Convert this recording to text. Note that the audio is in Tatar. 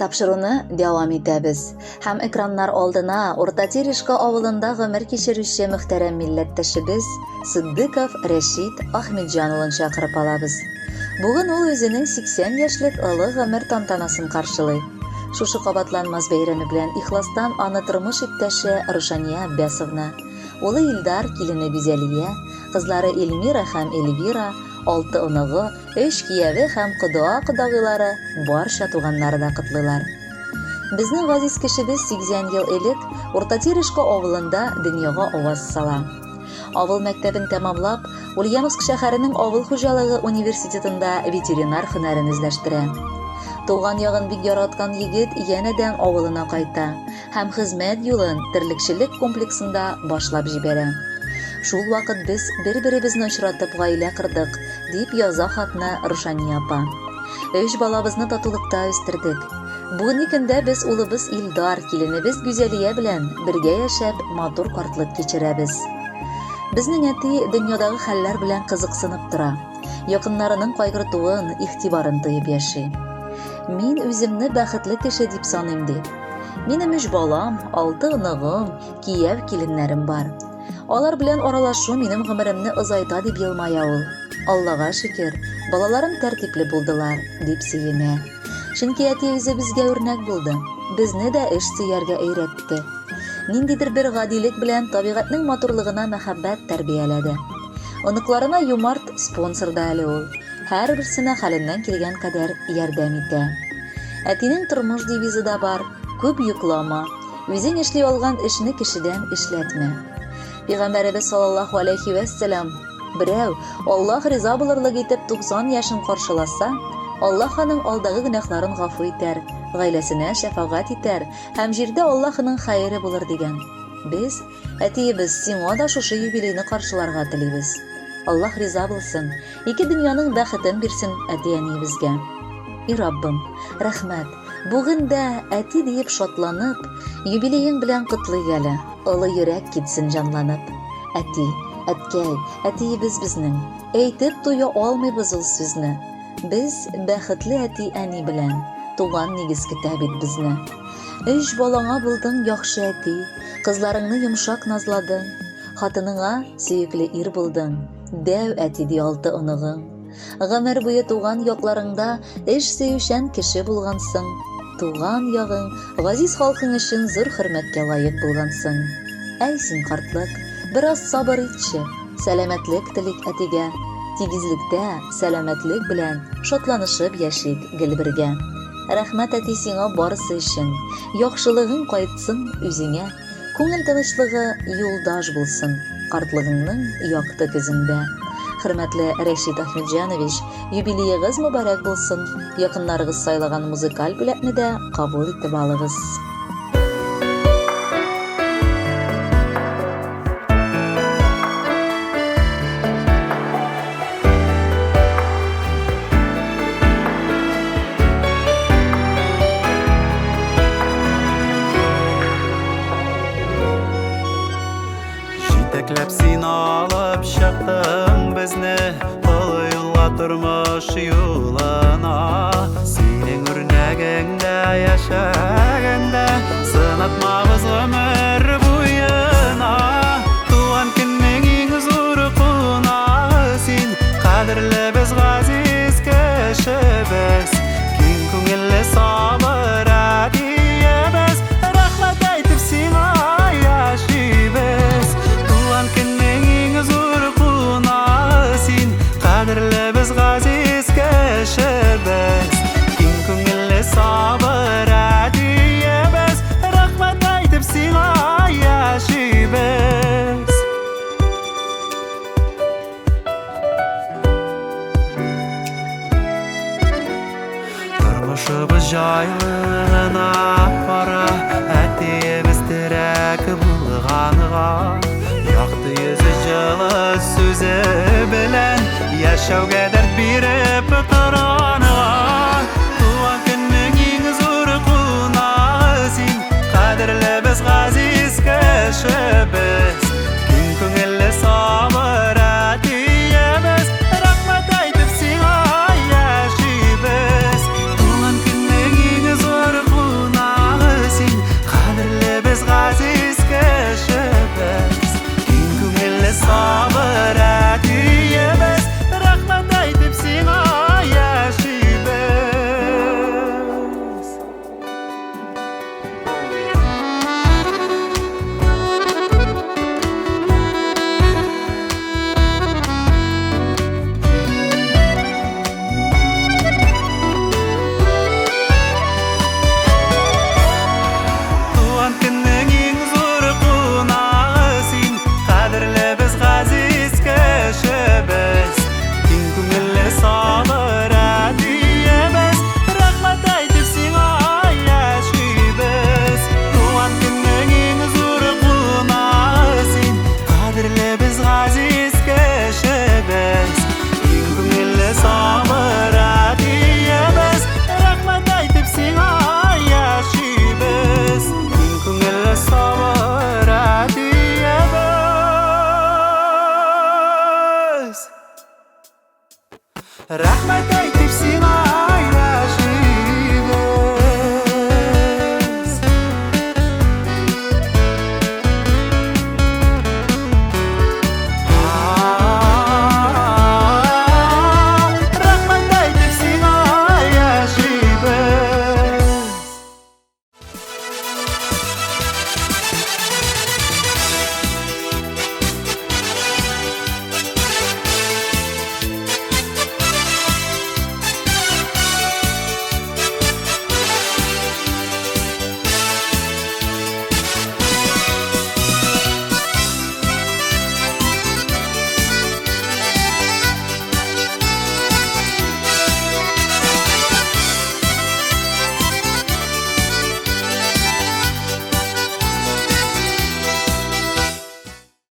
Тапшыруны дәвам итәбез. Һәм экраннар алдына Урта Терешка авылында гомер кичерүче мөхтәрәм милләттәшебез Сытдыков Рәшит Ахмедҗан улын чакырып алабыз. Бүген ул үзенең 80 яшьлек олы гомер тантанасын каршылый. Шушы кабатланмас бәйрәме белән ихластан аны тормыш иптәше Рушания Аббясовна, улы Илдар, килене Гүзәлия, кызлары Эльмира һәм Эльвира, алты оныгы, Өч кияве һәм кода-кодагыйлары, барча туганнары да котлыйлар. Безнең газиз кешебез 80 ел элек Урта Терешка авылында дөньяга аваз сала. Авыл мәктәбен тәмамлап, Ульяновск шәһәренең авыл хуҗалыгы университетында ветеринар һөнәрен үзләштерә. Туган ягын бик яраткан егет янәдән авылына кайта һәм хезмәт юлын терлекчелек комплексында башлап җибәрә. Шул вакыт без бер-беребезне очратып гаилә кордык, дип яза хатны Рушания апа. Өч балабызны татулыкта үстердек. Бүгенге көндә без улыбыз Илдар, киленебез Гүзәлия белән бергә яшәп, матур картлык кичерәбез. Безнең әти дөньядагы хәлләр белән кызыксынып тора. Якыннарының кайгыртуын, игътибарын тоеп яши. Мин үземне бәхетле кеше дип саныйм, ди. Минем өч балам, алты оныгым, кияү-киленнәрем бар. Алар белән аралашу минем гомеремне озайта, дип елмая ул. Аллага шөкер, балаларым тәртипле булдылар, дип сөенә. Чөнки әти үзе безгә үрнәк булды. Безне дә эш сөяргә өйрәтте. Ниндидер бер гадилек белән табигатьнең матурлыгына мәхәббәт тәрбияләде. Оныкларына юмарт спонсор да әле ул. Һәрберсенә хәленнән килгән кадәр ярдәм итә. Әтинең тормыш девизы да бар, күп йоклама, Үзең эшли алган эшне кешедән эшләтмә. Пәйгамбәребез саллаллаһу алейхи вәссәлам, берәү Аллаһ риза булырлык итеп 90 яшен каршыласа, Аллаһ аның алдагы гөнаһларын гафу итәр, гаиләсенә шәфәгать итәр һәм җирдә Аллаһының хәере булыр дигән. Без, әтиебез, сиңа да шушы юбилейны каршыларга телибез. Аллаһ риза булсын, ике дөньяның бәхетен бирсен әти-әниебезгә. И Раббым, рәхмәт, Бүген дә әти диеп шатланып, юбилеең белән котлыйк әле, олы йөрәк китсен җанланып. Әти, әткәй, әтиебез безнең, әйтеп туя алмыйбыз ул сүзне. Без бәхетле әти-әни белән, туган нигез көтә бит безне. Өч балаңа булдың яхшы әти, кызларыңны йомшак назладың, хатыныңа сөекле ир булдың, дәү әти ди алты оныгың. Гомер буе туган якларыңда эш сөючән кеше булгансың. Туган ягың, газиз халкың өчен зур хөрмәткә лаек булгансың. Әй син, картлык, бераз сабыр итче, сәламәтлек телик әтигә. Тигезлектә, сәламәтлек белән шатланышып яшик гел бергә. Рәхмәт, әти, сиңа барысы өчен. Яхшылыгың кайтсын үзеңә. Күңел тынычлыгы юлдаш булсын картлыгыңның якты көзендә. Хөрмәтле Рәшит Ахметҗанович, юбилеегыз мөбарәк булсын. Якыннарыгыз сайлаган музыкаль бүләкне дә кабул итеп алыгыз. Җитәкләп син алып чыктың безне Олы юлга тормыш юлына. Синең үрнәгеңдә яшәгәндә Сынатмабыз гомер буена. Туган көннең иң зур кунагы син, Кадерлебез, газиз кешебез. Киң күңелле сабыр әтиебез, Рәхмәт әйтеп сиңа яшибез. Туган көннең иң зур кунагы син, Кадерлебез, газиз кешебез. Киң күңелле сабыр әтиебез, Рәхмәт әйтеп сиңа яшибез. Тормышыбыз җайлы гына бара, әтиебез терәк булганга. Якты йөзе, җылы сүзе белән яшәүгә дәрт биреп торганга. Туган көннең иң зур кунагы син, кадерлебез, газиз кешебез. Киң күңелле сабыр әтиебез, рәхмәт әйтеп сиңа яшибез. Туган көннең иң зур. Рәхмәт әйтеп сиңа.